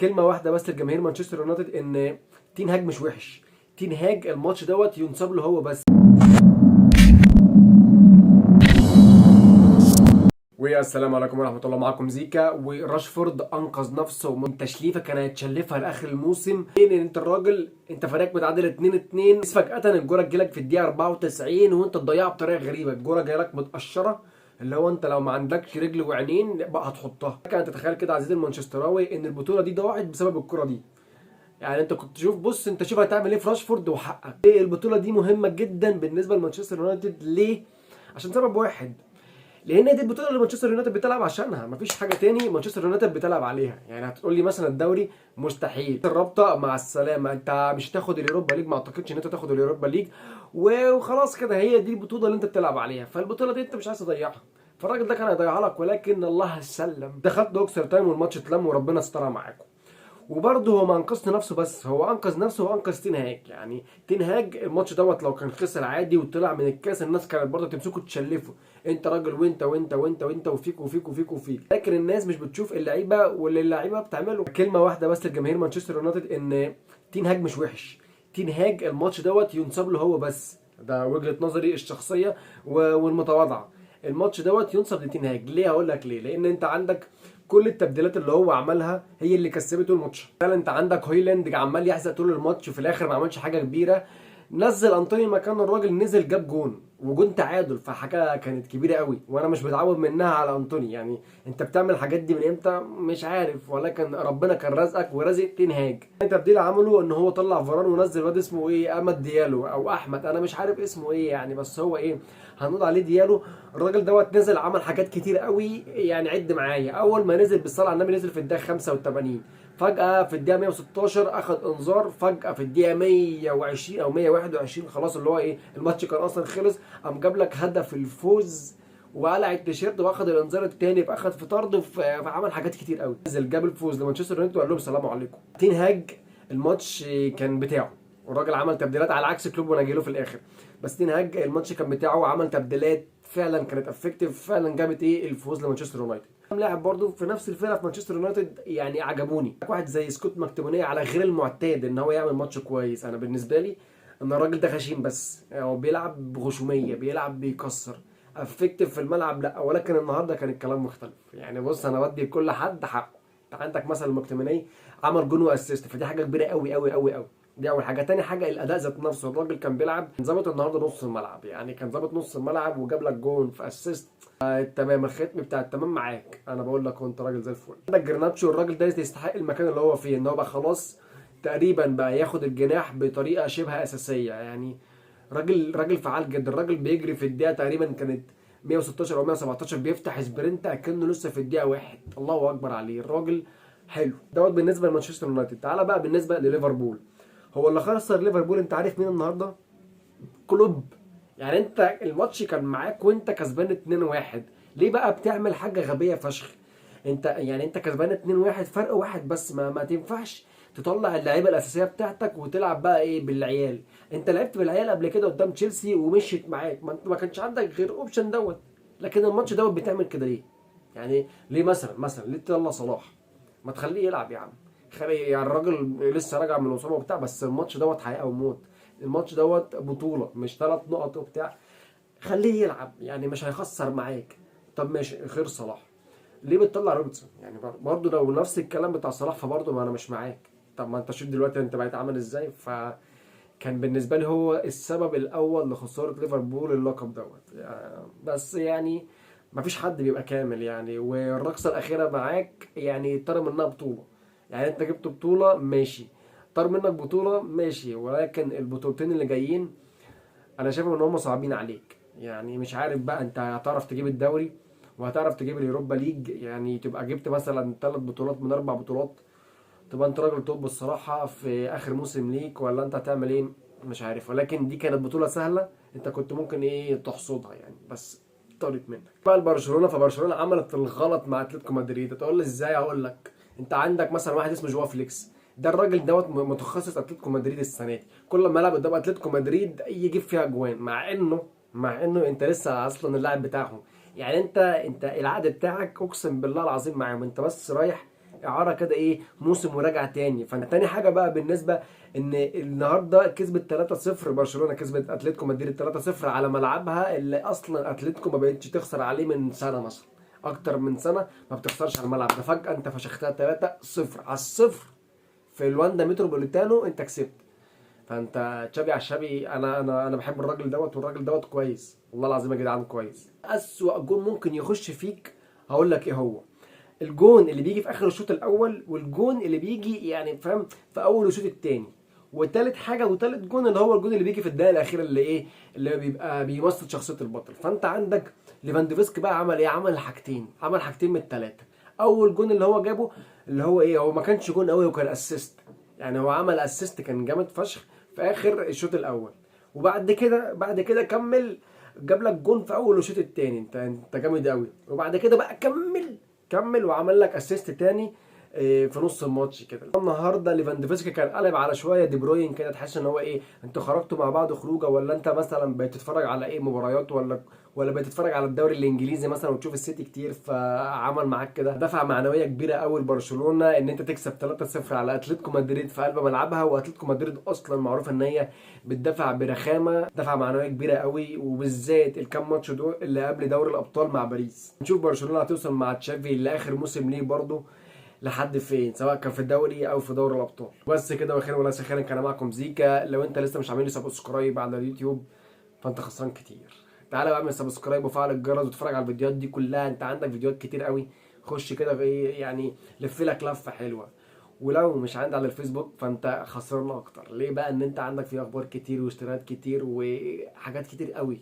كلمة واحدة بس لجماهير مانشستر يونايتد، ان تين هاج مش وحش. تين هاج الماتش دوت ينسب له هو بس. والسلام عليكم ورحمة الله، معكم زيكا. وراشفورد انقذ نفسه من تشليفه كان هيتشلفها لاخر الموسم. ان انت الراجل، انت فريقك متعادل 2-2، فجاة الجوره تجيلك في الدقيقة 94 وانت تضيعها بطريقة غريبة. الجوره جايلك متقشره، اللي هو انت لو ما عندكش رجل وعينين بقى هتحطها. انت تتخيل كده عزيزي المانشستراوي ان البطولة دي ضاعت بسبب الكره دي؟ يعني انت كنت تشوف، بص انت شوف هتعمل ايه في راشفورد وحقك. ايه البطولة دي مهمة جدا بالنسبة لمانشستر يونايتد ليه؟ عشان سبب واحد، لان دي البطولة اللي مانشستر يونايتد بتلعب عشانها، مفيش حاجة تاني مانشستر يونايتد بتلعب عليها. يعني هتقول لي مثلا الدوري مستحيل، الرابطة مع السلامه، انت مش هتاخد اليوروبا ليج، ما اعتقدش ان انت تاخد اليوروبا ليج وخلاص كده. هي دي البطولة اللي انت بتلعب عليها، فالبطوله دي انت مش عايز تضيعها، فالراجل ده كان هيضيعها لك، ولكن الله سلم. دخلت extra time والماتش اتلم وربنا استرها معاكم. وبرضه هو ما انقذش نفسه بس، هو انقذ نفسه وانقذ تين هاج. يعني تين هاج الماتش دوت لو كان خسر عادي وطلع من الكاس، الناس كانت برضه تمسكه تشلفه، انت راجل وانت وانت وانت وانت وفيك وفيك وفيك وفيك. لكن الناس مش بتشوف اللعيبة واللي اللعيبة بتعمله. كلمة واحدة بس لجماهير مانشستر يونايتد، ان تين هاج مش وحش. تين هاج الماتش دوت ينسب له هو بس، ده وجهه نظري الشخصية والمتواضعه. الماتش دوت ينسب لتين هاج. ليه؟ هقول لك ليه. لان انت عندك كل التبديلات اللي هو عملها هي اللي كسبته الماتش. فعلا انت عندك هويلاند عمال يحزق طول الماتش وفي الاخر ما عملش حاجة كبيرة. نزل انطوني مكان الراجل، نزل جاب جون وجون تعادل، فحاجه كانت كبيرة قوي وانا مش متعود منها على انطوني. يعني انت بتعمل الحاجات دي من امتى مش عارف، ولكن ربنا كان رزقك ورزق تين هاج. التبديل عمله ان هو طلع فاران ونزل واد اسمه ايه، امد ديالو او احمد، انا مش عارف اسمه ايه يعني، بس هو ايه هنقول عليه ديالو. الراجل دوت نزل عمل حاجات كتير قوي، يعني عد معايا. اول ما نزل بالصلاة على النبي نزل في الدقيقة 85، فجأة في الدقيقة 116 اخد انذار، فجأة في الدقيقة 120 او 121 خلاص اللي هو ايه الماتش كان اصلا خلص، قام جاب لك هدف الفوز وقلع التيشيرت واخد الانذار الثاني، فاخد في طرد، فعمل حاجات كتير قوي. نزل جاب الفوز لمانشستر يونايتد وقال لهم سلام عليكم. تين هاج الماتش كان بتاعه، والراجل عمل تبديلات على عكس كلوب ونجيله في الاخر، بس تين هاج الماتش كان بتاعه، عمل تبديلات فعلا كانت effective، فعلا جابت ايه الفوز لمانشستر يونايتد. لاعب برضو في نفس الفرقة في مانشستر يونايتد يعني عجبوني، واحد زي سكوت ماكتوميني على غير المعتاد ان هو يعمل ماتش كويس. انا بالنسبة لي ان الراجل ده غشيم، بس هو بيلعب بغشوميه، بيلعب بيكسر، effective في الملعب لا، ولكن النهارده كان الكلام مختلف. يعني بص انا بدي كل حد حقه. انت عندك مثلا ماكتوميني عمل جون و assist، فدي حاجة كبيرة قوي قوي قوي قوي. دي اول حاجة. تاني حاجة الاداء ذات نفسه، الراجل كان بيلعب ظابط النهارده نص الملعب، يعني كان ظابط نص الملعب وجاب لك جون في assist. تمام، الختم بتاع التمام معاك، انا بقول لك وانت راجل زي الفل. عندك جرناتشو، الراجل ده يستحق المكان اللي هو فيه، ان هو بقى خلاص تقريبا بقى ياخد الجناح بطريقة شبه اساسية. يعني راجل فعال جدا، الراجل بيجري في الدقيقة تقريبا كانت 116 او 117 بيفتح sprint اكنه لسه في الدقيقة واحد. الله اكبر عليه، الراجل حلو دوت. بالنسبة لمانشستر يونايتد. تعالى بقى بالنسبة لليفربول، هو اللي خسر ليفربول انت عارف مين النهارده؟ كلوب. يعني انت الماتش كان معاك وانت كسبان 2-1، ليه بقى بتعمل حاجة غبية فشخ؟ انت يعني انت كسبان 2-1، فرق واحد بس، ما تنفعش تطلع اللعيبة الاساسية بتاعتك وتلعب بقى ايه بالعيال. انت لعبت بالعيال قبل كده قدام تشيلسي ومشيت معاك، ما انت ما كانش عندك غير option دوت. لكن الماتش دوت بتعمل كده ليه؟ يعني ليه مثلا ليه تطلع صلاح؟ ما تخليه يلعب يا عم، خلي يعني الراجل لسه راجع من الاصابة وبتاع، بس الماتش دوت حياة او موت، الماتش دوت بطوله مش 3 نقط وبتاع، خليه يلعب يعني مش هيخسر معاك. طب ماشي غير صلاح، ليه بتطلع روبرتسون؟ يعني برضه لو نفس الكلام بتاع صلاح فبرضه ما انا مش معاك. طب ما انت شوف دلوقتي انت بقيت عامل ازاي. فكان بالنسبة لي هو السبب الاول لخساره ليفربول اللقب دوت يعني. بس يعني ما فيش حد بيبقى كامل يعني، والرقصه الاخيرة معاك يعني طار منها بطوله. يعني انت جبت بطوله ماشي، طار منك بطوله ماشي، ولكن البطولتين اللي جايين انا شايف ان هم صعبين عليك. يعني مش عارف بقى انت هتعرف تجيب الدوري وهتعرف تجيب اليوروبا ليج، يعني تبقى جبت مثلا 3 بطولات من 4 بطولات، تبقى انت راجل top الصراحة في اخر موسم ليك، ولا انت هتعمل ايه مش عارف. ولكن دي كانت بطوله سهلة انت كنت ممكن ايه تحصدها يعني، بس طارت منك. بقى البرشلونه، فبرشلونه عملت الغلط مع اتلتيكو مدريد. تقول لي ازاي؟ اقول لك انت عندك مثلا واحد اسمه جواو فليكس، ده الراجل دوت متخصص اتلتيكو مدريد السنة دي، كل ما يلعب قدام اتلتيكو مدريد يجيب فيها اجوان، مع انه انت لسه اصلا اللاعب بتاعهم. يعني انت العقد بتاعك اقسم بالله العظيم معاهم، انت بس رايح اعاره كده ايه موسم وراجع تاني. فانا تاني حاجة بقى بالنسبة ان النهارده كسبت 3-0، برشلونه كسبت اتلتيكو مدريد 3-0 على ملعبها اللي اصلا اتلتيكو ما بقتش تخسر عليه من سنة مثلا، اكتر من سنة ما بتخسرش على الملعب ده. فجاة انت فشختها 3-0 على الصفر في الواندا متروبوليتانو، انت كسبت. فانت تشابي على الشابي، انا بحب الراجل دوت، والراجل دوت كويس والله العظيم يا جدعان كويس. اسوأ جون ممكن يخش فيك هقول لك ايه هو، الجون اللي بيجي في اخر الشوط الاول، والجون اللي بيجي يعني فاهم في اول الشوط الثاني، وتالت حاجة وتالت جون اللي هو الجون اللي بيجي في الدقيقة الاخيرة اللي ايه اللي بيبقى بيمثل شخصية البطل. فانت عندك ليفاندوفسكي بقى عمل ايه؟ عمل حاجتين، عمل حاجتين من الثلاثة. اول جون اللي هو جابه اللي هو ايه، هو ما كانش جون قوي وكان assist، يعني هو عمل assist كان جامد فشخ في اخر الشوط الاول، وبعد كده بعد كده كمل جاب لك جون في اول الشوط الثاني، انت جامد قوي. وبعد كده بقى كمل وعمل لك assist تاني في نص الماتش كده. النهارده ليفاندوفسكي كان قلب على شوية دي بروين كده، تحس ان هو ايه، انتوا خرجتوا مع بعض خروجه، ولا انت مثلا بقيت تتفرج على ايه مباريات، ولا بقيت تتفرج على الدوري الانجليزي مثلا وتشوف السيتي كتير، فعمل معاك كده دفعه معنوية كبيرة قوي لبرشلونة ان انت تكسب 3-0 على اتلتيكو مدريد في قلب ملعبها. واتلتيكو مدريد اصلا معروف ان هي بتدافع برخامه، دفعه معنوية كبيرة قوي، وبالذات الكام ماتش دول اللي قبل دوري الابطال مع باريس. نشوف برشلونه هتوصل مع تشافي لاخر موسم ليه برضه لحد فين، سواء كان في الدوري او في دوري الابطال. بس كده، وخير ولا خيرا، كان معكم زيكا. لو انت لسه مش عامل لي subscribe على اليوتيوب فانت خسران كتير. تعالى بقى اعمل subscribe وفعل الجرس واتفرج على الفيديوهات دي كلها، انت عندك فيديوهات كتير قوي، خش كده في ايه يعني، لف لك لفه حلوة. ولو مش عندي على الفيسبوك فانت خسران اكتر. ليه بقى؟ ان انت عندك فيه اخبار كتير واشتراكات كتير وحاجات كتير قوي.